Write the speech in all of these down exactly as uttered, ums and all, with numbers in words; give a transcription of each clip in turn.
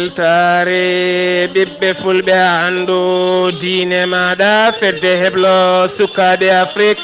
Weltaare ɓiɓɓe fulɓe, anndu diine maaɗa, fedde heblo sukaaɓe Afrik.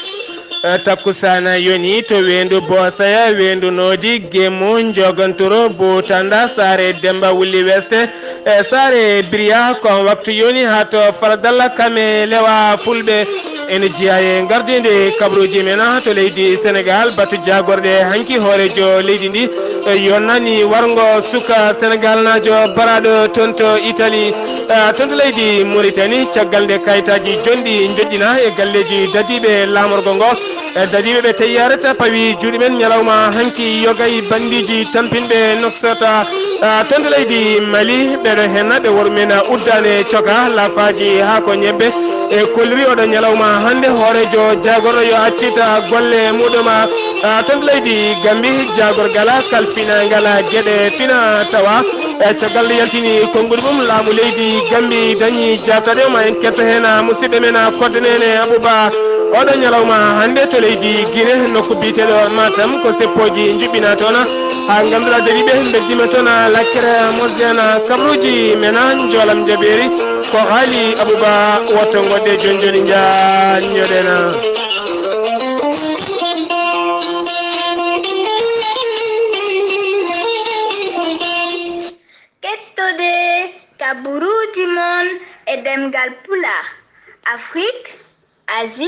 Eh, takkusaana yoni to weendu Boosaya, weendu Noodi, Gemu, Njoganturo, Buutanda, saare Demba Wulli Weste, e saare Biriya. Ko on waktu yoni haa to Faradalla Kame Lewa Fulɓe. Ene jeyaa e ngardiinde kabaruuji men, ah, to leydi Senegaal, batu jaagorɗe hanki hooreejo leydi ndi, eh, yonnani warngo suka Senegaalnaajo baraaɗo toon to Itali, eh, toon to leydi Moritani, caggal nde kayitaaji jonɗi njoƴƴina e galleeji dadiiɓe laamorgo ngo, eh, dadiiɓe ɓe tawi yarata pawi juuɗe men ñalawma hanki yogay bandiiji tampinɓe noksata, eh, toon to leydi Mali, ɓeɗo henna ɓe wormen uddane coka laafaaji haa ko ñebbe. E kolliri oɗo ñalawma hannde, hooreejo jaagorɗo yo accita golle muɗum, ah, toon to leydi Gambi, jaagorgal kalfinaangal geɗe fina tawa. E caggal nde yaltini konnguɗi mum, laamu leydi Gambi dañi jaabtaade ma en ketto heen, ah, musidɗo men, ah, Kodde Neene Abuba. Oɗo ñalawma hannde to leydi Gine, nokku biyeteeɗo Matam, ko seppooji njuɓɓina toon. Haa ngannduɗaa dariiɓe mbeddiima toon, ah, Lakkere Mosiana, kabaruuji men, ah, njoolam jabeeri. Ko Haali Abuba, wotto ngoɗɗe jooni jooni njaanñoɗen. Kettode kabaruuji mon e ɗemngal Pulaar, Afrik, Asie,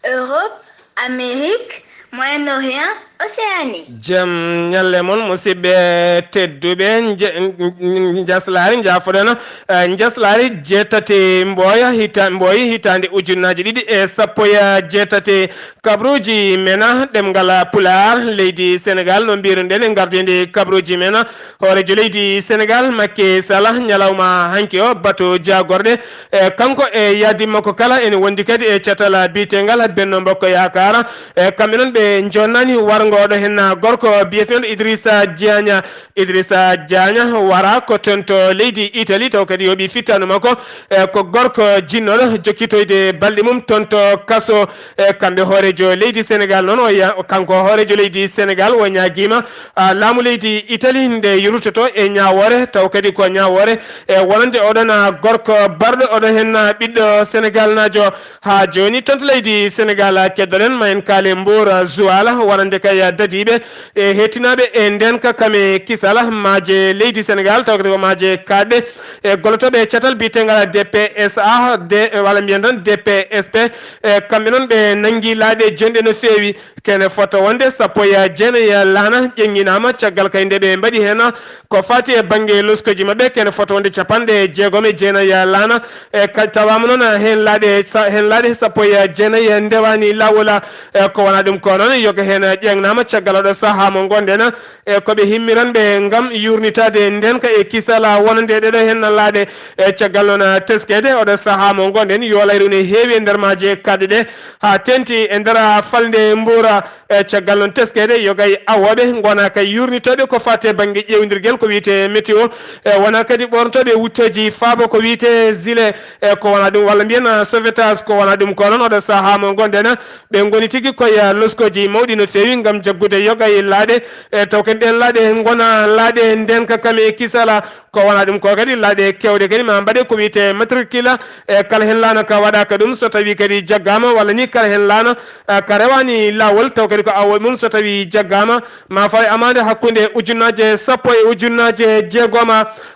Europe, Amérique, Moyen-Orient, Océanie. Jam ñalle mon, musidɓe tedduɓe, nje-, n-, n-, njaslaari, njaafoɗen, eh, njaslaari jeetati mbooya hita-, mbooyi hitaande ujunnaaji ɗiɗi e sappo e jeetati. Kabaruuji men, ɗemngal Pulaar, leydi Senegaal, no mbiruɗen e ngardiindi kabaruuji men, hooreejo leydi Senegaal, Macky Sall, ñalawma hanki o, batu jaagorɗe, e kanko e yaadi makko kala ene wondi kadi e catal biyetengal Benno Bokk Yaakaar. E kamɓe noon ɓe jonnani warngo oɗo heen gorko biyeteeɗo Idrissa Diagne. Idrissa Diagne wara ko toon to leydi Italie, taw kadi yooɓi fittaandu makko. E ko gorko jinnooɗo jokkitoyde balɗe mum toon to kaso. E kamɓe hooreejo leydi Senegaal noon, o ya-, kanko hooreejo leydi Senegaal o ñaagiima, a, laamu leydi Italie nde yurtoto e ñaawoore, taw kadi ko ñaawoore e wonande oɗon, a, gorko barɗo oɗo heen, a, ɓiɗɗo Senegaalnaajo. Haa jooni toon to leydi Senegaal, a, keddoɗen ma en kaale Mbour, a, Joal, wonande kay, a, dadiiɓe e heettinaaɓe e ndeenka kam e kisal maaje leydi Senegaal, taw kadi ko maaje kaaɗɗe e gollotooɓe e catal biyetengal D P S A, de, walla mbiyen tan D P S P. E kamɓe noon ɓe nanngi laaɗe jonɗe no feewi. Kene fota wonde sappo e jeenayi laana ƴeŋŋinaama caggal kay nde ɓe mbaɗi heen ko faati e bannge loskoji maɓɓe. Kene fota wonde capanɗe jeegom e jeenayi laana. E ka tawaama noon heen laaɗe sa-, heen laaɗe sappo e jeenayi ndewaani laawol. E ko wona ɗum ko noon yoga heen ƴeeŋnaama caggal oɗo sahaa mo ngonɗen. E ko ɓe himmiranɓe ngam yuurnitaade ndeenka e kisal wonande ɗeɗo heen laaɗe. E caggal noon teskeede oɗo sahaa mo ngonɗen, yoolayru ne heewi e nder maaje kaaɗɗe ɗe, haa teeŋti e nder falnde Mbuur. E caggal noon teskeede yogay awooɓe ngona kay yuurnitooɓe ko faati e bannge ƴeewndirgel ko wiyetee météo. E wona kadi ɓoornotooɓe wuttooji faabo ko wiyetee gilet. E ko wona ɗum, walla mbiyen, ah, sauvetage, ko wona ɗum ko noon oɗo sahaa mo ngonɗen, ɓe ngoni tigi koye, ah, loskoji mawɗi no feewi ngam jaggude yoga e laaɗe. E taw kadi ɗeen laaɗe ngona laaɗe ndeenka kam e kisal. Ko wona ɗum ko kadi laaɗe keewɗe kadi ma mbaɗe ko wiyetee matricule. E kala heen laana ka waɗaaka ɗum, so tawi kadi jaggaama, walla ni kala heen laana, ah, ka rewaani laawol, taw kadi ko awooɓe mum so tawi jaggaama, ma fawe amande hakkunde ujunnaaje sappo e ujunnaaje jeegom.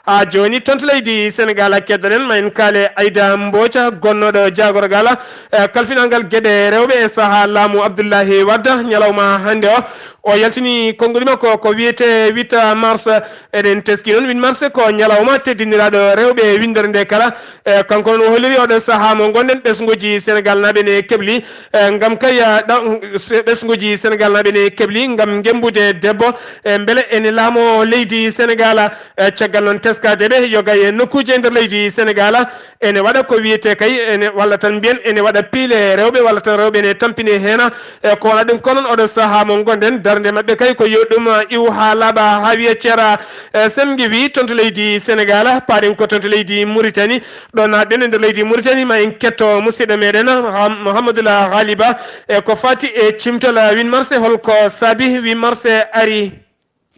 Haa jooni toon to leydi Senegaal, keddoɗen ma en kaale Ayda Mbooca, gonnooɗo jaagorgal, eh, kalfinangal geɗe rewɓe e sahaa laamu Abdullahi Wadda. Ñalawma hannde o, o yaltini konnguɗi makko ko wiyetee huit mars. Eɗen teski noon huit mars ko ñalawma teddiniraaɗo rewɓe winndere nde kala. E kanko noon o holliri oɗo sahaa mo ngonɗen ɓesnguuji Senegaal naaɓe ne kebli, e ngam kay, a, ɗa-, se-, ɓesnguuji Senegaal naaɓe ne kebli ngam ngembude debbo, e mbele ene laamo leydi Senegaal. E caggal noon teskaade ɓe yoga e nokkuuji e nder leydi Senegaal, ene waɗa ko wiyetee kay, ene, walla tan mbiyen ene waɗa piile rewɓe, walla tan rewɓe ne tampini heen. E ko wona ɗum ko noon oɗo sahaa mo ngonɗen, darnde maɓɓe kay ko yo ɗum iw haa laaɓa haa wiya ceera. E Semgi wi toon to leydi Senegaal, paaɗen ko toon to leydi Muritani. Ɗo naatɗen e nder leydi Muritani, ma en ketto musidɗo meɗen, Ham-, Mouhamadoul Ghaliba, e ko faati e cimtol huit mars, holko saabi huit mars ari?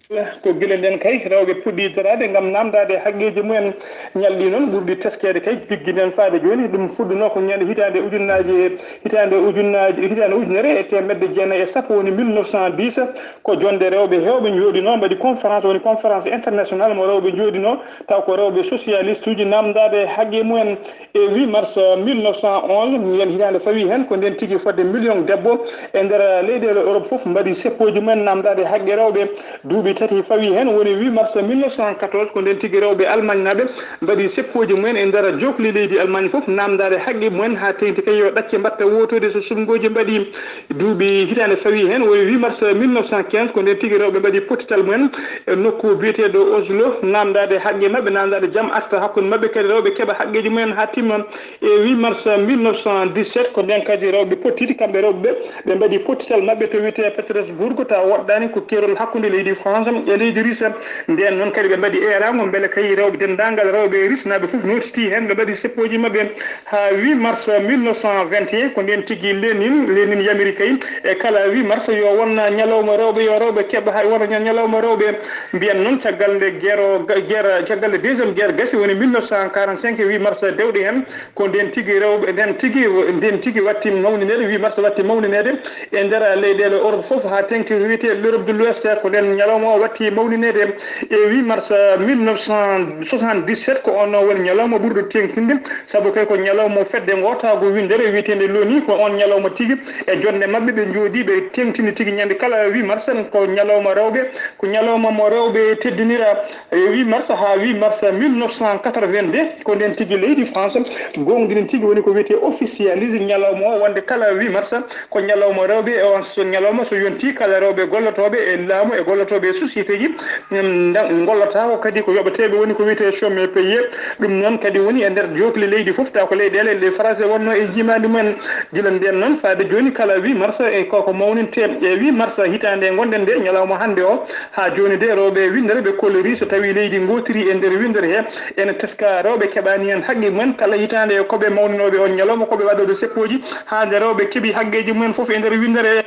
Ko gila nden kay rewɓe puɗɗi daraade ngam naamndaade haqqeeji mumen. Ñalɗi noon ɓurɗi teskeede kay piggi nden faade jooni. Ɗum fuɗɗunoo ko ñande hitaande ujunnaaji, hitaande ujunnaaji, hitaande ujunere e teemedde jeenayi e sappo, woni mille neuf cent dix. Ko jonnde rewɓe heewɓe njooɗinoo mbaɗi conférence, woni conférence internationale mo rewɓe njooɗinoo, taw ko rewɓe socialiste uji naamndaade haqqe mumen. E huit mars mille neuf cent onze, nden hitaande fawii heen, ko ndeen tigi fodde million debbo e nder leyɗeele Europe fof mbaɗi seppooji mumen naamndaade haqqe rewɓe. Duuɓi tati fawii heen, woni huit mars mille neuf cent quatorze, ko ndeen tigi rewɓe Almaañnaaɓe mbaɗi seppooji mumen e nder jookli leydi Almaañ fof naamndaade haqqe mumen, haa teeŋti kay yo ɗacce mbaɗta wootode so suɓngooji mbaɗi. Duuɓi hitaande fawii heen, woni huit mars mille neuf cent quinze, ko ndeen tigi rewɓe mbaɗi pottital mumen e nokku biyeteeɗo Oslo, naamndaade haqqe maɓɓe, naamndaade jam arta hakkunde maɓɓe, kadi rewɓe keɓa haqqeeji mumen haa timma. E huit mars mille neuf cent dix-sept, ko ndeen kadi rewɓe pottiti, kamɓe rewɓe ɓe, ɓe mbaɗi pottital maɓɓe to wiyetee Petersburg, tawa woɗɗaani, ko keerol hakkunde leydi France e leydi Russe. Ndeen noon kadi ɓe mbaɗi eeraango mbele kay rewɓe, denndaangal rewɓe Russenaaɓe fof nootitii heen, ɓe mbaɗi seppooji maɓɓe. Haa huit mars mille neuf cent vingt et un, ko ndeen tigi Lénine, Lénine yamiri kay e kala huit mars yo won ñalawma rewɓe, yo rewɓe keɓ, hay wona ña-, ñalawma rewɓe. Mbiyen noon, caggal nde guerre o ga-, guerre, caggal nde deuxième guerre gasi, woni mille neuf cent quarante-cinq, huit mars dewɗi heen, ko ndeen tigi rewɓe, ndeen tigi, ndeen tigi watti mawnineede, huit mars watti mawnineede e nder leyɗeele Europe fof, haa teeŋti ko wiyetee l'Europe de l'Ouest, ko ndeen ñalawma o watti mawnineede. E huit mars, euh, mille neuf cent soixante-dix-sept, ko oon woni ñalawma ɓurɗo teeŋtinde, sabu kay ko ñalawma fedde ngootaagu winndere wiyeteende l'ONU, ko oon ñalawma tigi e jonnde maɓɓe ɓe njooɗii, ɓe teeŋtini tigi ñande kala huit mars, ko ñalawma rewɓe, ko ñalawma mo rewɓe teddinira. E huit mars haa huit mars mille neuf cent quatre-vingt-deux, ko ndeen tigi leydi France goongɗini tigi, woni ko wiyetee officialise ñalawma o, wonde kala huit mars ko ñalawma rewɓe. E on so ñalawma so yontii, kala rewɓe gollotooɓe e laamu e gollotooɓe e société ji, mm, nda-, ngollotaako, kadi ko yoɓeteeɓe woni ko wiyetee chômé payé. Ɗum noon kadi woni e nder jookli leydi fof, tawa ko leyɗeele ɗe Farayse wonnoo e njiimaandi mumen. Gila ndeen noon faade jooni, kala huit mars e ko ko mawnintee. E huit mars hitaande ngonɗen nde, ñalawma hannde o, haa jooni de, rewɓe winndere ɓe kollirii, so tawii leydi ngootirii e nder winndere he, ene teska rewɓe keɓaani heen haqqe mumen kala hitaande e ko ɓe mawninooɓe on ñalawma, ko ɓe waɗooɓe seppooji, haa nde rewɓe keɓi haqqeeji mumen fof e nder winndere.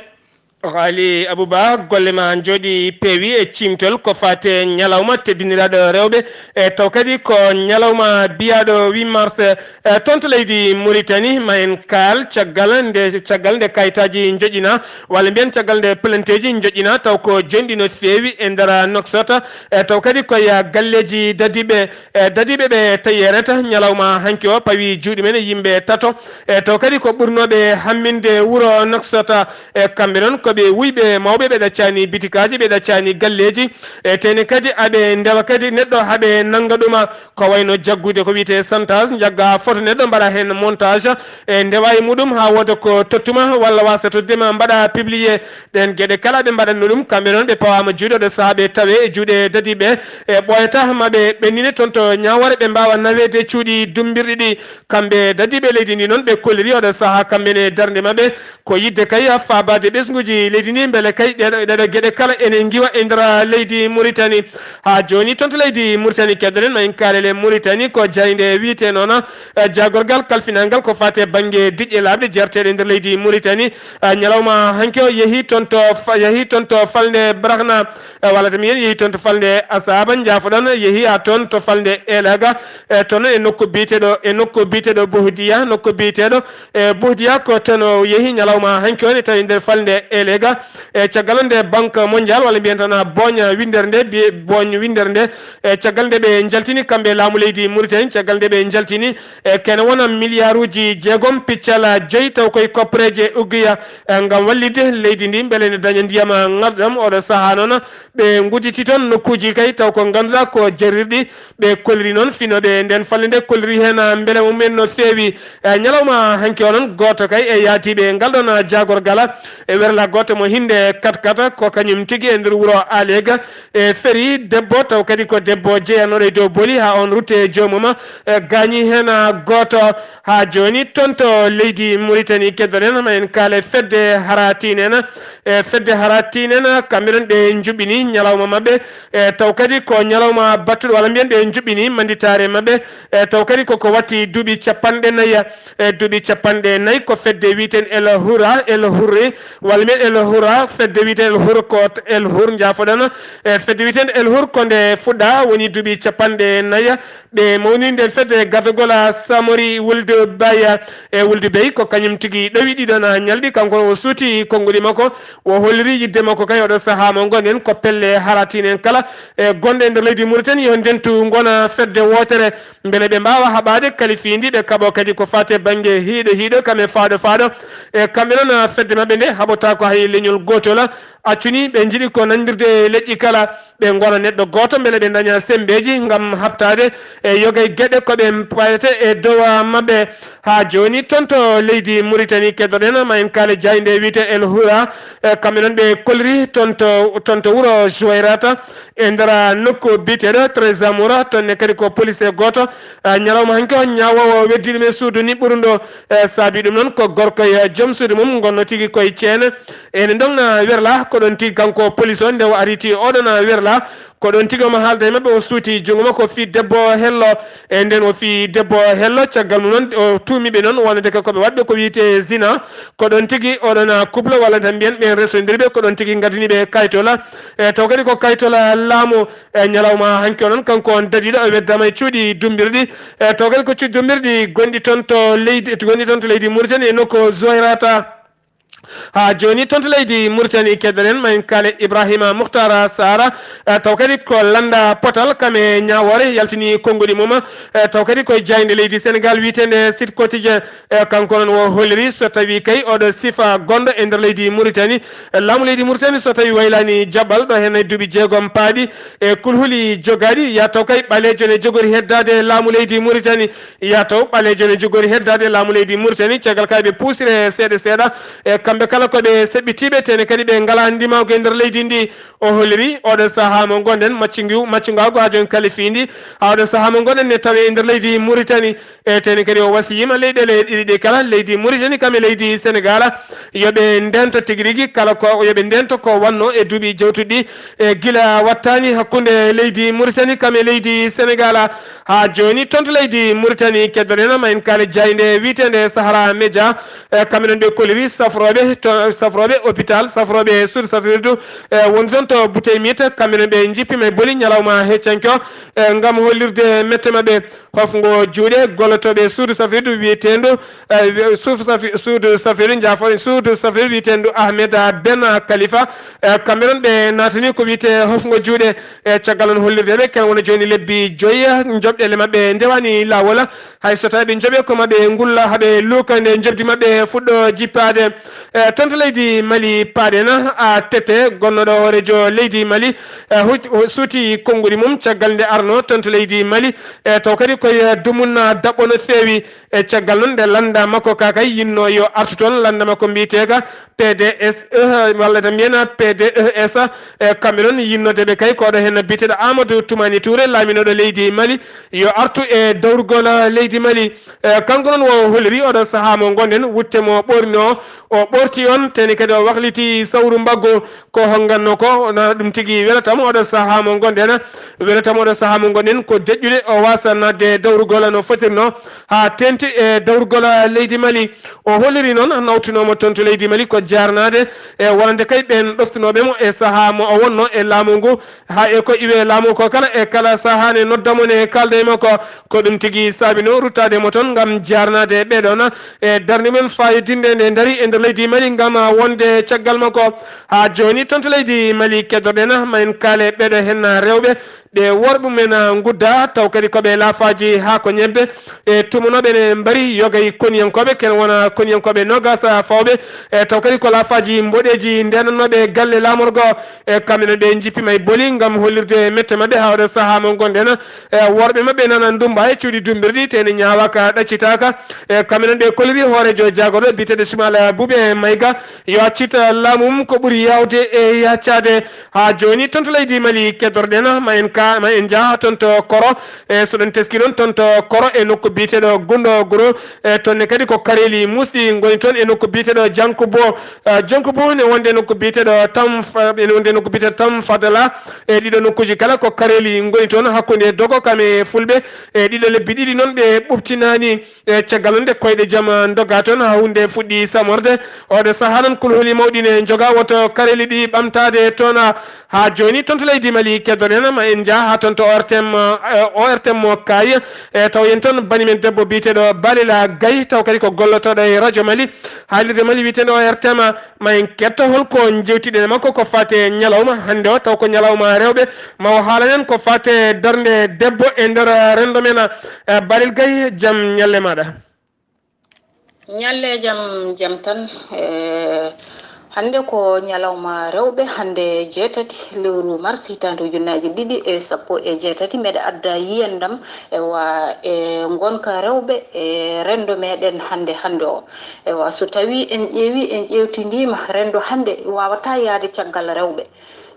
Haali Abouba, golle ma njooɗi peewi e ciimtol ko faate ñalawma teddiniraaɗo rewɓe, e taw kadi ko ñalawma biyaaɗo huit mars, e toon to leydi Mauritanie. Ma en kaal caggal nde, caggal nde kayitaaji njoƴƴina, walla mbiyen caggal nde plainteeji njoƴƴina, taw ko jonɗi no feewi e nder Nouakchott, e taw kadi ko e galleeji dadiiɓe, e dadiiɓe ɓe tayeerata. Ñalawma hanki o pawi juuɗe men e yimɓe tato, e taw kadi ko ɓurnooɓe hamminde wuro Nouakchott, e kamɓe noon ko ɓe wuyɓe mawɓe, ɓe ɗaccaani bitikaaji, ɓe ɗaccaani galleeji, e teni kadi aɓe ndewa kadi neɗɗo haɓe nannga ɗuma, ko wayno jaggude ko wiyetee chantage, njagga foto neɗɗo mbaɗa heen montage, e ndewa e muɗum haa wooda ko tottuma walla waasa tottudema mbaɗa publié. Ɗeen geɗe kala ɓe mbaɗatno ɗum, kamɓe noon ɓe pawaama juuɗe, oɗo sahaa ɓe tawe e juuɗe dadiiɓe, e ɓooyata ma ɓe ɓennine toon to Ñaawoore, ɓe mbaawa naweede cuuɗi dummbirɗi ɗi. Kamɓe dadiiɓe leydi ndi noon ɓe kolliri oɗo sahaa kamɓe ne darnde maɓɓe ko yiɗde kay faabaade ɓesnguuji leydi ndi, mbele kay ɗeɗo, ɗeɗo geɗe kala ene ngiwa e nder leydi Mauritanie. Haa jooni toon to leydi Mauritanie keddoɗen, ma en kaalele Mauritanie ko jaaynde wiyetee noon, eh, jaagorgal kalfinangal ko faate bannge diƴƴe laaɓɗe jeerteeɗe e nder leydi Mauritanie. Eh, ñalawma hanki o yehi toon to fa-, yehi toon to falnde Brahna, eh, walla tami en yehi toon to falnde Asaba, njaafoɗon, yehi haa toon to falnde Elaga, eh, toon e nokku biyeteeɗo, e nokku biyeteeɗo Bohdiya, nokku biyeteeɗo, eh, Bohdiya ko toon o yehi ñalawma hanki o ne tawi nder falnde Elega. E caggal nde Banque Mondiale, walla mbiyen tan Booñ winndere nde, biye-, Booñ winndere nde, e caggal nde ɓe njaltini kamɓe laamu leydi Mauritanie, caggal nde ɓe njaltini, e kene wona miliyaaruuji jeegom piccal joyi, taw koye koppareeje uggiya, e ngam wallitde leydi ndi mbele ne daña ndiyam ŋarɗam. Oɗo sahaa noon ɓe nguditi toon nokkuuji kay taw ko ngannduɗaa ko jarirɗi. Ɓe kolliri noon finooɓe nden falnde nde, kolliri heen mbele mumen no feewi. E ñalawma hanki o noon, gooto kay e yaadiiɓe ngal ɗoon jaagorgal, e werla gooto mo hinnde katkata, ko kañum tigi e nder wuro Aleega, e feri debbo, taw kadi ko debbo jeyanooɗo e dow booli, haa on rutte joomum, e gaañi heen gooto. Haa jooni toon to leydi Mauritanie keddoɗen, ma en kaale fedde Haratin en, e fedde Haratin en, kamɓe noon ɓe njuɓɓini ñalawma maɓɓe, e taw kadi ko ñalawma battuɗo, walla mbiyen ɓe njuɓɓini mannditaare maɓɓe, e taw kadi koko watti duuɓi capanɗe nayi, e duuɓi capanɗe nayi ko fedde wiyeten El Hura, El Hurri, walla mbiyen El Hura, fedde wiyeteende El Hur ko El Hur, njaafoɗon. E fedde wiyeteende El Hur ko nde fuɗɗa, woni duuɓi capanɗe nayi. Ɓe mawnini nden fedde gardagol a Samori Wuldu Baya. E Wuldu Bey ko kañum tigi ɗowi ɗiɗon a ñalɗi, kanko o suuti konnguɗi makko, o holliri yidde makko kay oɗo sahaa mo ngonɗen ko pelle haratinen kala e gonɗe e nder leydi Mauritanie yo ndentu ngona fedde wootere, mbele ɓe mbaawa haɓaade kalifiindi, ɓe kaɓo kadi ko faati e bannge hiiɗo hiiɗo kam e faaɗo faaɗo. E kamɓe noon, fedde maɓɓe nde haɓotaako hay leñol gootol, accuni ɓe njiɗi ko nanndirde e leƴƴi kala, ɓe ngona neɗɗo gooto, mbele ɓe ndaña semmbeeji ngam haɓtaade e yoga e geɗe ko ɓe payata e dow maɓɓe. Haa jooni, toon to leydi Mauritanie, keddoɗen ma en kaale jaaynde wiyetee El Hura, e kamɓe noon ɓe kolliri toon to, toon to wuro Jouayrata, e nder nokku biyeteeɗo Três Amours, toon ne kadi ko police gooto, e ñalawma hanki o ñaawoowo weddi ɗum e suudu niɓɓurundo, e saabi ɗum noon ko gorko e joom suudu mum ngonno tigi koye ceene. Ene ndogna werla, ko ɗoon tigi kanko police o, nde o ariti oɗon werla, ko ɗoon tigi omo haalda e maɓɓe, o suuti junngo makko, o fii debbo hello. E ndeen o fii debbo hello, caggal mum noon o tuumi ɓe noon wonande ko ɓe waɗɓe ko wiyetee zina. Ko ɗoon tigi oɗon couple walla tan mbiyen ɓeen resondirɓe, ko ɗoon tigi ngaddani ɓe kaytola. E taw kadi ko kaytola laamu. E ñalawma hanki o noon, kanko on dadiiɗo o weddaama e cuuɗi dummbirɗi. E taw kadi ko cuuɗi dummbirɗi gonɗi toon to leydi, gonɗi toon to leydi Mauritanie e nokku Zoyrata. Haa jooni toon to leydi Mauritanie, keddoɗen ma en kaale Ibrahima Mouhtara Sara, e taw kadi ko lannda potal kam e ñaawoore yaltini konnguɗi mum, e taw kadi koye jaaynde leydi Sénégal wiyeteende Sud Quotidien. E kanko noon o holliri so tawi kay oɗo sifa gonɗo e nder leydi Mauritanie, e laamu leydi Mauritanie so tawi waylaani jaɓɓal ɗo heen e duuɓi jeegom paaɗi, e kulhuli jogaaɗi, ya taw kay ɓaleejo ne jogori heddaade e laamu leydi Mauritanie. Ya taw ɓaleejo ne jogori heddaade laamu leydi Mauritanie, caggal kay ɓe puusire seeɗa seeɗa. E kamɓe kala ko ɓe seɓɓitiiɓe, tene kadi ɓe ngalaa ndimaagu e nder leydi ndi. O holliri oɗo sahaa mo ngonɗen, maccingu, maccungaagu haa jooni kalifiindi. Haa oɗo sahaa mo ngonɗen ne tawe e nder leydi Mauritanie. E tene kadi o wasiyima leyɗeele ɗiɗi ɗi kala, leydi Mauritanie kam e leydi Sénégal, yo ɓe ndento tigi rigi kala ko, yo ɓe ndento ko wanno e duuɓi jawtuɗi, e gila wattaani hakkunde leydi Mauritanie kam e leydi Sénégal. Haa jooni, toon to leydi Mauritanie, keddoɗen ma en kaale jaaynde wiyeteende Sahara Média. E, kamɓe noon ɓe kolliri safrooɓe to, safrooɓe hôpital, safrooɓe suudu safrirdu, e, woni toon to Butey Miit. Kamɓe noon ɓe njippima e boli ñalawma heccanke o, e, ngam hollirde mette maɓɓe. Hofngo juuɗe gollotooɓe suudu safrirdu wiyeteendu, e, suudu safi-, suudu safrirdu, njaafo-, suudu safrirdu wiyeteendu Ahmed Ben Khalifa. E, kamɓe noon ɓe naatani ko wiyetee hofngo juuɗe. E caggal noon hollirde ɓe, kene wona jooni lebbi joyi, njoɓɗeele maɓɓe ndewaani laawol. Hay so tawii ɓe njoɓe ko maɓɓe ngulla, haɓe luuka nde njoɓdi maɓɓe fuɗɗo jippaade. E, toon to leydi Mali, paaɗen A T T, gonnooɗo hooreejo leydi Mali, e, hu-, hu-, suuti konnguɗi mum caggal nde arno toon to leydi Mali. E, taw kadi koye dumunna daɓɓo no feewi. E caggal noon nde lannda makko ka kay yinno yo artu toon, lannda makko mbiyeteeka P D S E, walla tan mbiyen P D E S, e kamɓe noon yinnodeɓe kay ko ɗo heen biyeteeɗo Amadou Toumani Touré, laaminooɗo leydi Mali, yo artu e dawrugol leydi Mali. E kanko noon o holliri oɗo sahaa mo ngonɗen, wutte mo ɓoornoo, o ɓoorti on, teni kadi o wakliti sawru mbaggu, ko hongannoo ko, na ɗum tigi welata mo oɗo sahaa mo ngonɗen, welata mo oɗo sahaa mo ngonɗen ko deƴƴude o waasa naatde dawrugol no fotirnoo haa teeŋti e dawrugol leydi Mali. O holliri noon nawtunoo mo toon to leydi Mali ko jaarnaade e wonande kay ɓeen ɗoftunooɓe mo e sahaa mo o wonnoo e laamu ngu, haa e ko iwee laamu ko kala e kala sahaa ne nodda mo ne kaalda e makko. Ko ɗum tigi saabinoo ruttaade mo toon ngam jaarnaade ɓee ɗoon e darnde men faayidinnde nde ndarii e nder leydi Mali ngam wonde caggal makko. Haa jooni toon to leydi Mali keddoɗen ma en kaale ɓee ɗoo heen rewɓe. Ɗe worɓe mum en ngudda, taw kadi ko ɓe laafaaji haa ko ñebbe. E tumunooɓe ne mbari yogay koniyankooɓe, ken wona koniyankooɓe noogaas fawɓe. E taw kadi ko laafaaji mboɗeeji ndeenannooɓe galle laamorgo. E kamɓe ne ɓe njippiima e boli ngam hollirde mette maɓɓe haa oɗo sahaa mo ngonɗen. E worɓe maɓɓe nana ndummba e cuuɗi dummbirɗi, te ne ñaawaaka ɗaccitaaka. E kamɓe noon ɓe kolliri hooreejo jaagorɗo biyeteeɗo Sumaila Bube Mayga yo accit laamu mum ko ɓuri yaawde e yaccaade. Haa jooni toon to leydi Mali keddorɗen ma en ma en njaha toon to Koro, e so ɗon teski ɗon toon to Koro e nokku biyeteeɗo Gundo Guro, e toon ne kadi ko kareeli muusɗi ngoni toon e nokku biyeteeɗo Jankubo. Eh, Jankubo ne wonde nokku biyeteeɗo Tam, ene wonde nokku biyeteeɗo Tam Fadala. E ɗiɗo nokkuuji kala ko kareeli ngoni toon hakkunde Dogo kam e Fulɓe. E ɗiɗo lebbi ɗiɗi noon ɓe ɓuftinaani. E caggal nde koyɗe jam ndoga toon, haa huunde fuɗɗi samorde. Oɗo sahaa noon, kulhuli mawɗi ne njoga, woto kareeli ɗi ɓamtaade toon. Haa jooni, toon to leydi Mali, keddoɗen ma en njah haa toon to O R T M, eh, O R T M mo Kaay. E taw yen toon bani men debbo biyeteeɗo Balila Gay, taw kadi ko gollotooɗo e rajo Mali, haalirde Mali wiyeteende O R T M. Ma en ketto hol ko njewtiɗen e makko ko faati e ñalawma hannde o, taw ko ñalawma rewɓe. Ma o haalan en ko faati e darnde debbo e nder renndo men. Eh, Balil Gay, jam ñalle maaɗa. Ñalle jam, jam tan. Eh, hannde ko ñalawma rewɓe, hannde jeetati lewru mars hitaande ujunnaaje ɗiɗi e sappo e jeetati. Meɗa adda yiyandam, ewa, e ngonka rewɓe e renndo meɗen hannde, hannde o. Ewa, so tawi en ƴeewi, en ƴeewtindiima renndo hannde, waawata yahde caggal rewɓe.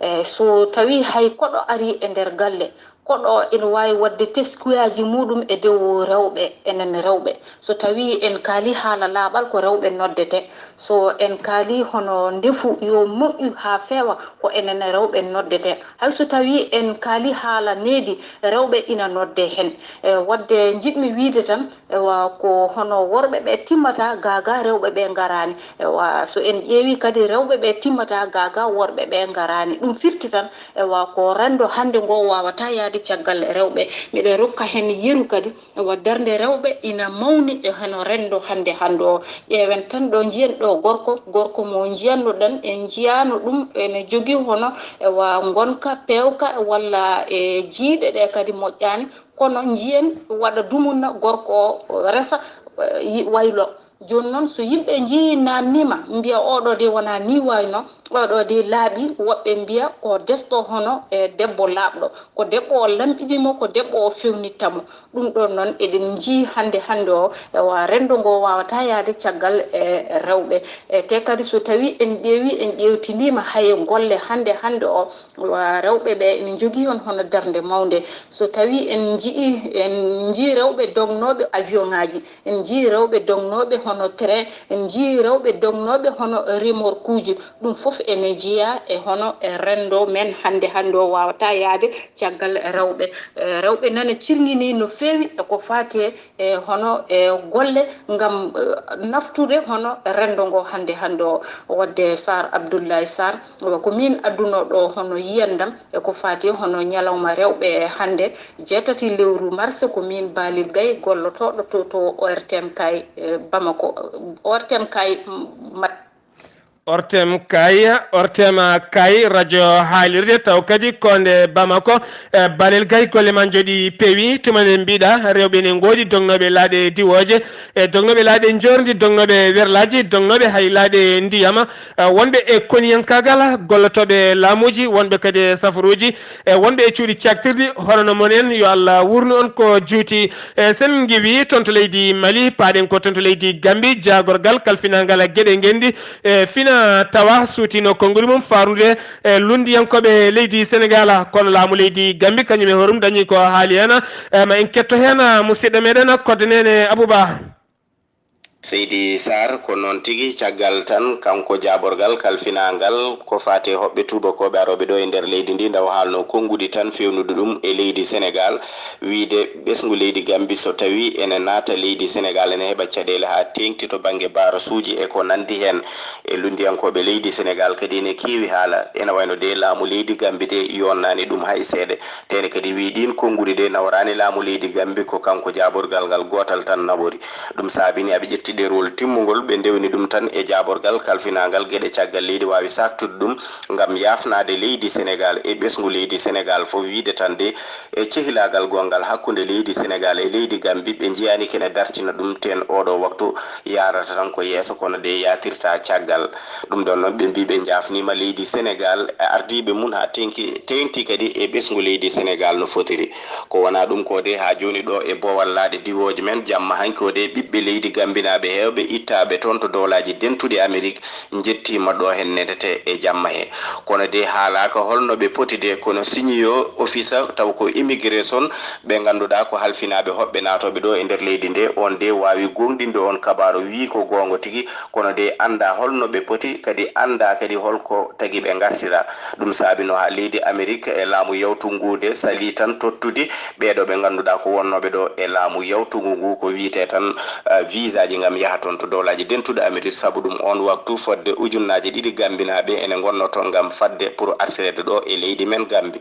E so tawi hay koɗo ari e nder galle, koɗo ina waawi waɗde teskuyaji muɗum e dow rewɓe, enen rewɓe. So tawi en kaali haala laaɓal, ko rewɓe noddete. So en kaali hono ndefu yo moƴƴu haa feewa, ko enen rewɓe noddete. Hay so tawi en kaali haala needi, rewɓe ina nodde heen. E, waɗde njiɗmi wiyde tan, ewa, ko hono worɓe ɓe timmata gaa gaa rewɓe ɓe ngaraani. Ewa, so en ƴeewi kadi rewɓe ɓe timmata gaa gaa worɓe ɓe ngaraani. Ɗum firti tan, ewa, ko renndo hannde ngo waawata yahde caggal rewɓe. Miɗo rokka heen yeru kadi, ewa, darnde rewɓe ina mawni e hono renndo hannde, hannde o. Ƴeewen tan ɗo njiyen ɗo gorko, gorko mo njiyannoɗen, en njiyaano ɗum ene jogii hono, ewa, ngonka, peewka walla e jiyɗe ɗe kadi moƴƴaani. Kono njiyen waɗa dumunna, gorko o resa, eh, yi-, waylo. Jooni noon, so yimɓe njiyii, naamniima, mbiya, "Oɗo de wonaa nii waayno, oɗo de laaɓi." Woɓɓe mbiya ko desto hono e debbo laaɓɗo, ko debbo o lamɓini mo, ko debbo o fewnitta mo. Ɗum ɗoon noon eɗen njiyii hannde, hannde o, ewa, renndo ngo waawata yahde caggal e rewɓe. E te kadi so tawii en ƴeewii, en ƴeewtindiima hay golle hannde, hannde o, wa rewɓe ɓe ene njogii on hono darnde mawnde. So tawii en njiyii, en njiyii rewɓe dognooɓe avion ŋaaji, en njiyii rewɓe dognooɓe hono train, en njiyii rewɓe dognooɓe hono remorque uji. Ɗum fof ene jeyaa e hono e renndo men hannde, hannde o waawata yahde caggal rewɓe. Eh, rewɓe nana cirŋinii no feewi e ko faati e e hono e golle ngam, eh, naftude hono renndo ngo hannde, hannde o. Waɗde Sarr Abdoulaye Sarr, wa ko miin addunoo ɗo hono yiyandam e ko faati hono ñalawma rewɓe hannde, jeetati lewru mars, ko miin Balil Gaye, gollotooɗo to, to O R T M Kay, eh, Bamako. O R T M Kay, mm, ma- Ortem Kay, Ortem Kay, radio haalirde taw kadi ko nde Bamako. Eh, Balel Gay, golle ma njooɗi peewi. Tuma nde mbiɗa, rewɓe ne ngoodi dognooɓe laaɗe diwooje, e dognooɓe laaɗe njoorndi, dognooɓe werlaaji, dognooɓe hay laaɗe ndiyama, eh, wonɓe e koniyankaagal, gollotooɓe laamuuji, wonɓe kadi e safaruuji, e wonɓe e cuuɗi caktirɗi, hono no mon en, yo Allah wuurnu on ko juuti. E sen ngiwi toon to leydi Mali, paaɗen ko toon to leydi Gambi, jaagorgal kalfinaangal geɗe ngenndi, e fina tawa suutino konnguli mum faarnude e lunndiyankooɓe leydi Senegaal. Kono laamu leydi Gambi kañum e horum dañi ko haali heen. E ma en ketto heen musidɗo meɗen Kodde Neene Abouba. Seydi Sarr, ko noon tigi, caggal tan kanko jaaborgal kalfinaangal ko faati e hoɓɓe tuubakooɓe arooɓe ɗo e nder leydi ndi, nde o haalnoo konnguɗi tan feewnuɗi ɗum e leydi Senegaal, wiyde ɓesngu leydi Gambi so tawii ene naata leydi Senegaal ene heɓa caɗeele haa teeŋti to bannge baarasuuji e ko nanndi heen. E lunndiyankooɓe leydi Senegaal kadi ene keewi haala, ene wayno de laamu leydi Gambi de yonnaani ɗum hay seeɗa. Teene kadi wiyi ɗiin konnguɗi ɗe naworaani laamu leydi Gambi, ko kanko jaaborgal ngal gootal tan nawori. Ɗum saabini aɓe ƴetti ɗerwol timmungol, ɓe ndewni ɗum tan e jaaborgal kalfinaangal geɗe caggal leydi waawi saaktude ɗum ngam yaafnaade leydi Senegaal e ɓesngu leydi Senegaal fof, wiyde tan de e cehilaagal gonngal hakkunde leydi Senegaal e leydi Gambi, ɓe njiyaani kene dartina ɗum teen ooɗo waktu yaarata tan ko yeeso, kono de yaatirta caggal. Ɗum ɗoon noon, ɓe mbii ɓe njaafniima leydi Senegaal e ardiiɓe mum haa teeŋti, teeŋti kadi e ɓesngu leydi Senegaal no fotiri. Ko wonaa ɗum ko de, haa jooni ɗo e boowal laaɗe diwooje men, jamma hanki o de, ɓiɓɓe leydi Gambinaaɓe Heewɓe ittaaɓe toon to Dowlaaji Dentuɗi Amerik njettiima ɗo heen neɗete e jamma he. Kono de haalaaka holno ɓe poti de, kono siñiyo ofisa taw ko immigration ɓe ngannduɗaa ko halfinaaɓe hoɓɓe naatooɓe ɗo e nder leydi nde, on de waawi gooŋɗinde on kabaaru, wii ko goonga tigi, kono de anndaa holno ɓe poti, kadi anndaa kadi holko tagi ɓe ngartira. Ɗum saabi no haa leydi Amerik e laamu yawtungu ngu de salii tan tottude ɓeeɗo ɓe ngannduɗaa ko wonnooɓe ɗo e laamu yawtungu ngu ko wiyetee tan, eh, visaaji ngam yaha toon to Dowlaaji Dentuɗi Amerik. Sabu ɗum on waktu fodde ujunnaaje ɗiɗi Gambinaaɓe ene ngonnoo toon ngam fadde pour artireede ɗo e leydi men Gambi.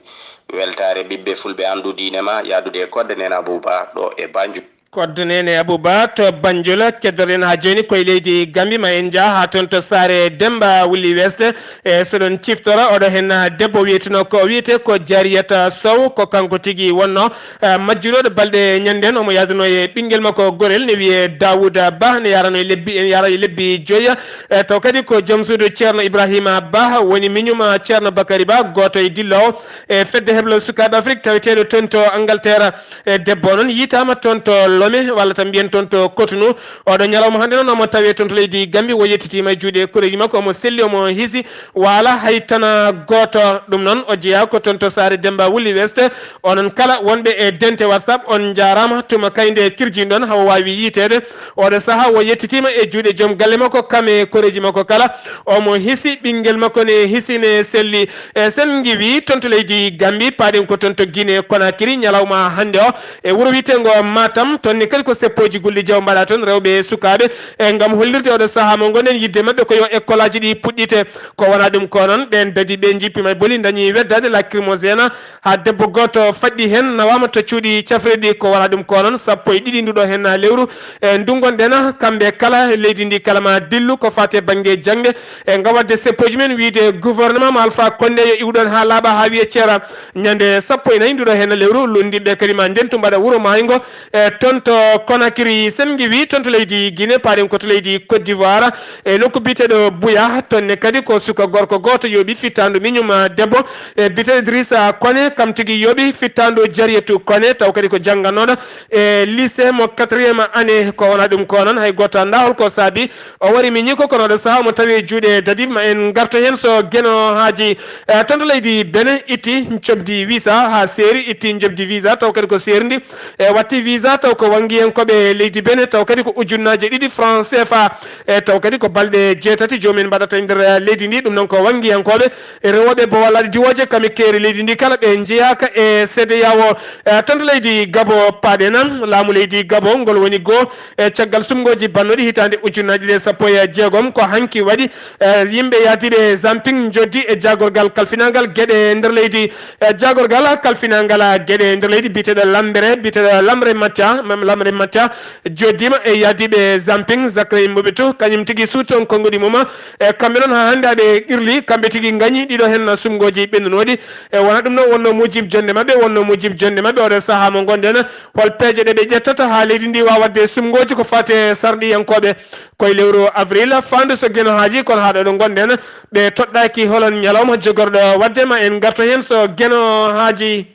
Weltaare ɓiɓɓe fulɓe anndu diine ma yahdude e kodde Neena Abuba ɗo e Banjul. Kodde Neene Abuba to Banjul, keddoɗen haa jooni koye leydi Gambi, ma en njah haa toon to saare Demba Wulli West. E so ɗon ciftora, oɗo heen debbo wiyeteno ko wiyetee ko Jariyata Sow, ko kanko tigi wonno, eh, majjuɗo balɗe ñanden, omo yahduno e ɓinngel makko gorel ne wiyee Daawuda Bah, ne yarano e lebbi, en yara e lebbi joyi. Eh, taw kadi ko joom suudu Ceerno Ibrahima Bah, woni miñum Ceerno Bakari Bah, gooto e dilloowo e fedde heblo sukaaɓe Afrik taweteeɗo toon to Angleterre. E debbo o noon yiytaama toon to Lome, walla tan mbiyen toon to Cotonou. Oɗo ñalawma hannde noon omo tawee toon to leydi Gambi, o yettitiima e juuɗe koreeji makko, omo selli, omo hiisi, waala hay tan gooto. Ɗum noon o jeyaa ko toon to saare Demba Wulli West. Onon kala wonɓe e dente WhatsApp, on njaaraama. Tuma kay nde kirjinɗon hawo waawi yiiteede. Oɗo sahaa o yettitiima e juuɗe joom galle makko, kam e koreeji makko kala. Omo hiisi, ɓinngel makko ne hiisi, ne selli. E sen ngiwi toon to leydi Gambi, paaɗen ko toon to Guinée Conakry, ñalawma hannde o, e wuro wiyeteengo Matam, toon ne kadi ko seppooji gulli jaw mbaɗa toon, rewɓe e sukaaɓe, e ngam hollirde oɗo sahaa mo ngonɗen, yidde maɓɓe ko yo ekkolaaji ɗi puɗɗite. Ko wonaa ɗum ko noon, ɓeen dadi ɓe njippiima e boli, dañi weddaade lacrymogène, haa debbo gooto faɗɗi heen, nawaama to cuuɗi cafrirɗi. Ko wonaa ɗum ko noon, sappo e ɗiɗi nduɗo heen lewru, e ndu ngonɗen, kamɓe kala, leydi ndi kala ma dillu ko faati e bannge jaŋde, e ngam waɗde seppooji men, wiyde gouvernement mo Alpha Condé yo iwɗon haa laaɓa, haa wiye ceera. Ñande sappo e nayi nduɗo heen lewru, lunndiɓe kadi ma ndentu mbaɗa wuro maayngo, e toon to Conakry. Sen ngiwi toon to leydi Guinée, paaɗen ko to leydi Côte d'Ivoire, e nokku biyeteeɗo Buya, toon ne kadi ko suka gorko gooto yooɓi fittaandu miñum debbo, e biyeteeɗo Idrissa Koné, kam tigi yooɓi fittaandu Jariyatu Koné, taw kadi ko jannganooɗo e lycée mo quatrième année. Ko wonaa ɗum ko noon, hay gooto anndaa hol ko saabi o wari miñi ko, kono oɗo sahaa omo tawi e juuɗe dadiiɓe. Ma en ngarto heen so Geno Haaji, e, toon to leydi Benin itti njoɓdi visa haa seeri, itti njoɓdi visa taw kadi ko seerndi, e, watti visa taw ko wanngiyankooɓe leydi Benin, taw kadi ko ujunnaaje ɗiɗi franc C F A, e, taw kadi ko balɗe jeetati joomum en mbaɗata e nder leydi ndi. Ɗum noon ko wanngiyankooɓe, e, rewooɓe bowalaaɗe diwooje, kamɓe keeri leydi ndi kala, ɓe njeyaaka e C D E A O. E, toon to leydi Gabo paaɗen, laamu leydi Gabo ngol woni goo, e, caggal sumngooji bannooɗi hitaande ujunnaaje ɗiɗi e sappo e jeegom, ko hanki waɗi, e, yimɓe yahdiiɓe Zamping njoddi e jaagorgal kalfinaangal geɗe nder leydi, e, jaagorgal kalfinaangal geɗe nder leydi biyeteeɗo Lambere, biyeteeɗo Lamre Matia, Lamre Matia joddiima e yahdiiɓe Zamping, Zakari Mboɓetu, kañum tigi suuti toon konnguɗi mum, e kamɓe noon haa hannde aɓe qirli, kamɓe tigi ngañi ɗiɗo heen sumngooji ɓennunooɗi, e wonaa ɗum noon wonnoo muujib jonnde maɓɓe, wonnoo muujib jonnde maɓɓe oɗo sahaa mo ngonɗen, hol peeje ɗe ɓe ƴettata haa leydi ndi waawa waɗde sumngooji ko faati e sarɗiyankooɓe. Koye lewru avril, faandu so Geno Haaji, kono haa ɗo ɗo ngonɗen, ɓe toɗɗaaki holon ñalawma jogorɗo waɗde, ma en ngarto heen so Geno Haaji.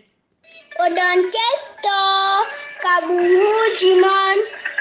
Oɗon ketto kaɓuuji mon,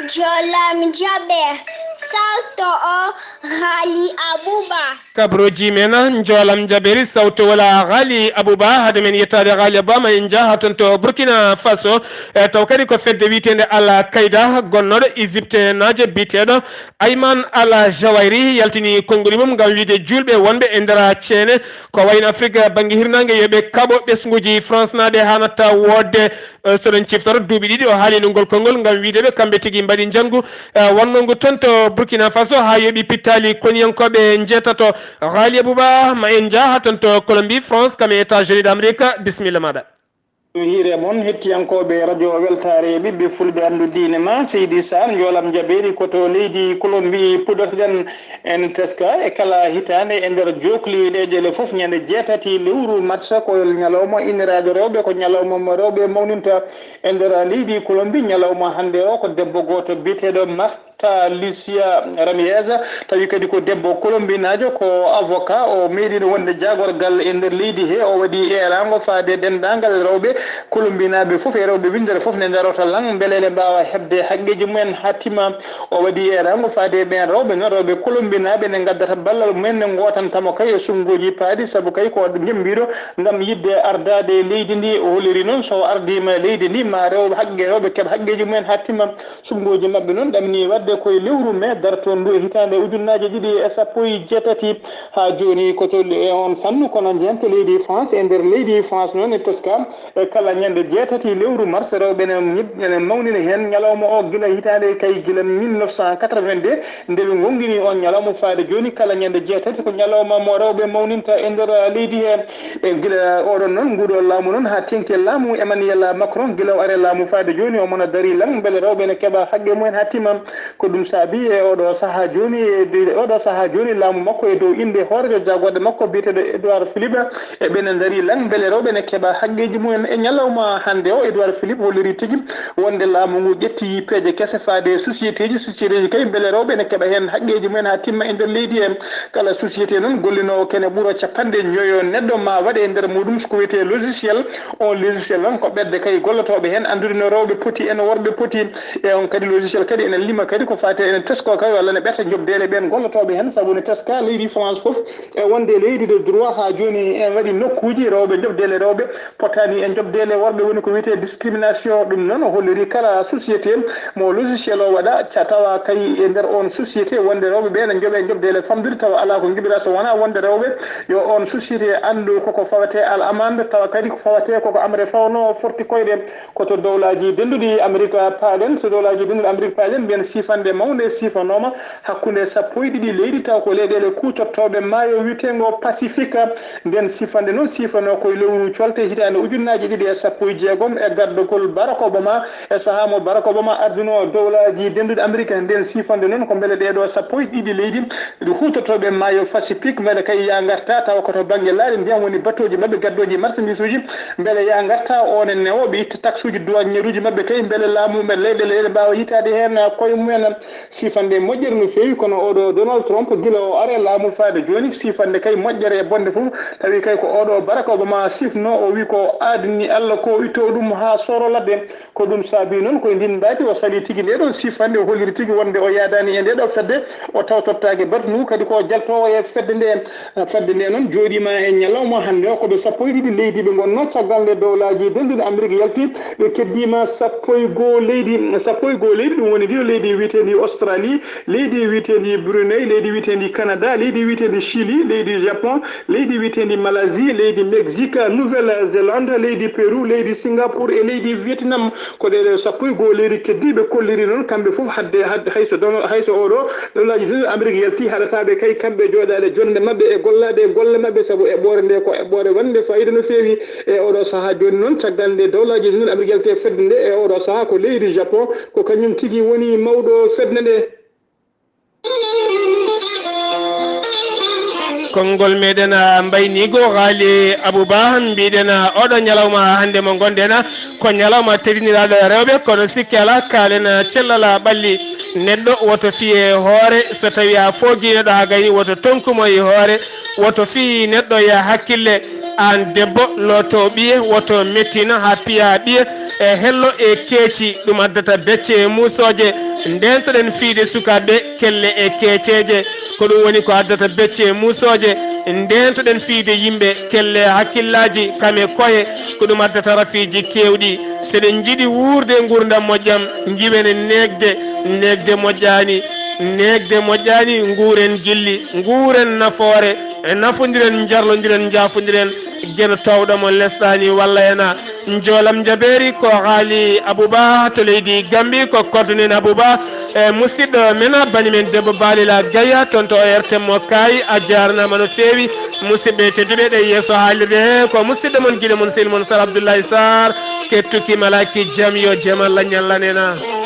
jolam jaɓe, salto o Ghali Abouba. Kabaruuji men, njoolam jaɓeeri sawto wala Ghali Abouba. Hade men yettaade Ghali Abouba, ma en njah haa toon to Burkina Faso. E, taw kadi ko fedde wiyeteende Al Qaida, gonnooɗo Égypte naajo biyeteeɗo Ayman Al Jawayri yaltini konnguɗi mum ngam wiyde juulɓe wonɓe e nder ceene ko wayno Afrik bannge hirnaange yo ɓe kaɓo ɓesnguuji France naaɓe haa natta woodde. Eh, so ɗon ciftora duuɓi ɗiɗi o haali nongol konngol ngam wiide ɓe kamɓe tigi mbaɗi njanngu, eh, wonnongu toon to Burkina Faso haa yooɓi pittaali koniyankooɓe njeetato. Ghali Abouba, ma en njah haa toon to Colombie, France, kam e États-Unis d'Amérique. Bisimilla maaɗa. Hiire mon, hettiyankooɓe radio Weltaare ɓiɓɓe fulɓe anndu diine ma, Seydi Sarr, njoolam jabeeri ko to leydi Colombie puɗɗotoɗen. En teska e kala hitaande e nder jookli ɗe ƴeele fof, ñande jeetati lewru mars ko ñalawma inniraaɗo rewɓe, ko ñalawma mo rewɓe mawninta e nder leydi Colombie. Ñalawma hannde o ko debbo gooto biyeteeɗo Mar-, Talicia Ramirez, tawi kadi ko debbo kolombinaajo, ko avocat. O meeɗiino wonde jaagorgal e nder leydi he. O waɗi eeraango faade denndaangal rewɓe kolombinaaɓe fof e rewɓe winndere fof ne ndaroo to lan mbele eɗe mbaawa heɓde haqqeeji mumen haa timma. O waɗi eeraango faade e ɓeen rewɓe, noon rewɓe kolombinaaɓe ne ngaddata ballal mumen, ne ngootanta mo kay e suɓngooji paaɗi, sabu kay ko jemmbiiɗo ngam yiɗde ardaade leydi ndi. O holliri noon so o ardiima leydi ndi, ma rew haqqe, rewɓe keɓ haqqeeji mumen haa timma. Suɓngooji maɓɓe noon ɗamini waɗde ko e lewru mee dartoondu e hitaande ujunnaaje ɗiɗi e sappo e jeetati. Haa jooni ko to e on fannu, kono jeyante leydi France, e nder leydi France noon e teska e kala ñande jeetati lewru mars, rewɓe ene ñib-, ene mawnina heen ñalawma o gila hitaande kay, gila mille neuf cent quatre-vingt-deux, nde ɓe ngongini on ñalawma faade jooni. Kala ñande jeetati ko ñalawma mo rewɓe mawninta e nder leydi he. E gila oɗon noon, nguɗo laamu noon, haa teŋti e laamu Emmanuel Macron, gila o ari laamu faade jooni, omo na darii lan mbele rewɓe ne keɓa haqqe mumen haa timma. Ko ɗum saabi e oɗo sahaa jooni, e oɗo sahaa jooni, laamu makko e dow innde hooreejo jaagorɗe makko biyeteeɗo Edouard Philippe, e ɓe ne darii lan mbele rewɓe ne keɓa haqqeeji mumen. E ñalawma hannde o, Edouard Philippe holliri tigi wonde laamu ngu ƴetti peeje kese faade e société ji, société ji kay mbele rewɓe ne keɓa heen haqqeeji mumen haa timma e nder leydi he. Kala société noon gollinoowo kene ɓura capanɗe njoyo neɗɗo ma waɗe e nder muɗum ko wiyetee logiciel. On logiciel noon ko ɓerɗe kay gollotooɓe heen anndude no rewɓe poti e no worɓe poti. E on kadi logiciel kadi ene lima kadi ko faati, ene tesko kay walla ne ɓerta njoɓdeele ɓeen gollotooɓe heen, sabu ne teska leydi France fof e wonde leydi de droit. Haa jooni en waɗi nokkuuji rewɓe, njoɓdeele rewɓe potaani e njoɓdeele worɓe, woni ko wiyetee discrimination. Ɗum noon o holliri kala société mo logiciel o waɗa, ca-, tawa kay e nder on société wonde rewɓe ɓe ne njoɓe njoɓdeele famɗude, tawa alaa ko njoɓira so wonaa wonde rewɓe yo on société anndu koko fawetee al amande, tawa kadi ko fawetee koko amre fawno forti koyɗe. Ko to dowlaaji dennduɗi Amerik paaɗen, to dowlaaji dennduɗi Amerik paaɗen, mbiyen siifannde mawnde siifanooma hakkunde sappo e ɗiɗi leydi, taw ko leyɗeele kuutortooɓe maayo wiyeteengo Pacifique. Nden siifannde noon siifanoo ko e lewru colte hitaande ujunnaaji ɗiɗi e sappo e jeegom e gardagol Barack Obama, e sahaa mo Barack Obama ardunoo dowlaaji dennduɗi Amerik. Nden siifannde noon ko mbele ɗee ɗoo sappo e ɗiɗi leydi ɗi huutortooɓe maayo Pacifique, mbele kay yaa ngarta tawa ko to bannge laaɗe ndiyam woni batooji maɓɓe, gaddooji marchandise uji, mbele yaa ngarta oon e newo ɓe itta taxe uji, douanière uji maɓɓe kay, mbele laamu, mbele leyɗeele ɗe mbaawa yitaade heen koye mumen. Siifannde moƴƴere no feewi, kono oɗo Donald Trump, gila o ari e laamu faade jooni, siifannde kay moƴƴere e bonde fof, tawi kay ko oɗo Barack Obama siifno, o wi ko aadani Allah ko itto ɗum haa sooro ladde. Ko ɗum saabi noon, ko e ndin mbaadi o salii tigi nde ɗon siifannde, o holliri tigi wonde o yaadaani e nde ɗo fedde, o tawtortaake Barack ngu kadi ko jaltoowo e fedde nde. Fedde nde noon jooɗiima e ñalawma hannde o, ko ɓe sappo e ɗiɗi leydi ɓe ngonnoo, caggal nde dowlaaji dennduɗi Amerik yalti, ɓe keddiima sappo e goo leydi, sappo e goo leydi, ɗum woni ɗiɗo leydi wiyeteendi Australie, leydi wiyeteendi Brunei, leydi wiyeteendi Canada, leydi wiyeteendi Chili, leydi Japon, leydi wiyeteendi Malaisie, leydi Mexique, Nouvelle Zélande, leydi Pérou, leydi Singapour e leydi Vietnam. Ko ɗee ɗoo sappo e goo leydi keddiiɓe kolliri noon, kamɓe fof hadde, hadde hay so Donald, hay so oɗo dowlaaji dennduɗi Amerik yalti, haɗataa ɓe kay kamɓe jooɗaade jonnde maɓɓe e gollaade e golle maɓɓe, sabu eɓɓoore nde ko eɓɓoore wonde faayiida no feewi. E oɗo sahaa jooni noon, caggal nde dowlaaji dennduɗi Amerik yalti e fedde nde, e oɗo sahaa ko leydi Japon, ko kañum tigi woni mawɗo fedde nde. Konngol meɗen, ah, mbayniigo Haali Abou Ba, mbiɗen, ah, oɗo ñalawma hannde mo ngonɗen, ah, ko ñalawma teddiniraaɗo rewɓe, kono sikke alaa, kaalen, ah, cellal, ah, ɓalli neɗɗo. Woto fiye hoore, so tawi a foogi neɗɗo haa gayni, woto tonku mo e hoore, woto fi neɗɗo ya hakkille. Aan debbo, looto ɓiye, woto mettina haa piya ɓiye e hello e keeci, ɗum addata becce e muusooje. Ndeentoɗen fiyde sukaaɓe kelle e keeceeje, ko ɗum woni ko addata becce e muusooje. Ndeentoɗen fiyde yimɓe kelle e hakkillaaji, kam e koye, ko ɗum addata rafiiji keewɗi. So eɗen njiɗi wuurde nguurndam moƴƴam, njiwen neegde, neegde moƴƴaani, neegde moƴƴaani, nguuren gilli, nguuren nafoore, nafondiren, njarlondiren, njaafondiren, geno towɗo mo lesɗaani walla ena. Njoolam njabeeri ko Haali Abou Ba to leydi Gambi, ko coordonné Abou Ba. E musidɗo men, bani men debbo Balila Gaya, toon to O R T M mo Kaayi, a jaarnaama no feewi. Musidɓe tedduɓe, ɗe yeeso haalirde he, ko musidɗo mon, giɗo mon, sehil mon Sar Abdoulaye Sarr, kettuki malaki jam, yo jam Allah ñallan en.